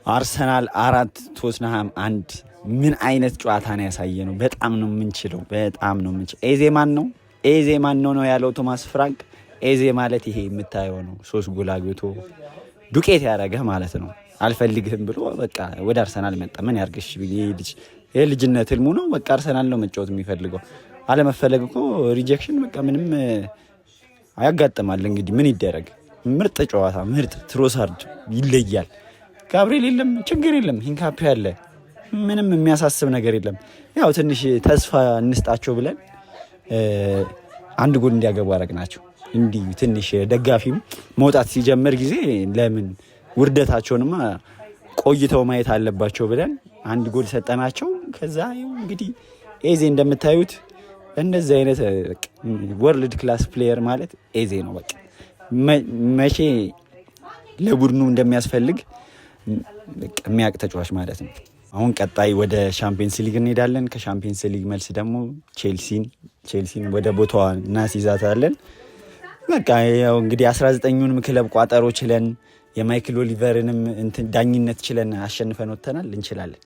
አርሰናል 4፣ ቶትንሃም 1። ምን አይነት ጨዋታ ነው ያሳየነው? በጣም ነው የምንችለው፣ በጣም ነው የምንችለው። ኤዜ ማን ነው? ኤዜ ማን ነው ነው ያለው ቶማስ ፍራንክ። ኤዜ ማለት ይሄ የምታየው ነው። ሶስት ጎል አግብቶ ዱቄት ያደረገ ማለት ነው። አልፈልግህም ብሎ በቃ ወደ አርሰናል መጣ። ምን ያርግሽ? ልጅ የልጅነት ህልሙ ነው። በቃ አርሰናል ነው መጫወት የሚፈልገው። አለመፈለግ እኮ rejection በቃ ምንም ያጋጥማል። እንግዲህ ምን ይደረግ። ምርጥ ጨዋታ፣ ምርጥ ትሮሳርድ ይለያል። ጋብርኤል የለም፣ ችግር የለም። ሂንካፔ አለ፣ ምንም የሚያሳስብ ነገር የለም። ያው ትንሽ ተስፋ እንስጣቸው ብለን አንድ ጎል እንዲያገቡ አደረግናቸው። እንዲህ ትንሽ ደጋፊም መውጣት ሲጀምር ጊዜ ለምን ውርደታቸውንማ ቆይተው ማየት አለባቸው ብለን አንድ ጎል ሰጠናቸው። ከዛ እንግዲህ ኤዜ እንደምታዩት እንደዚህ አይነት world class player ማለት ኤዜ ነው። በቃ መቼ ለቡድኑ እንደሚያስፈልግ የሚያውቅ ተጫዋች ማለት ነው። አሁን ቀጣይ ወደ ሻምፒየንስ ሊግ እንሄዳለን። ከሻምፒየንስ ሊግ መልስ ደግሞ ቼልሲን ወደ ቦታዋ እናስይዛታለን። በቃ ያው እንግዲህ 19ኙንም ክለብ ቋጠሮ ችለን፣ የማይክል ኦሊቨርንም ዳኝነት ችለን አሸንፈን ወጥተናል። እንችላለን።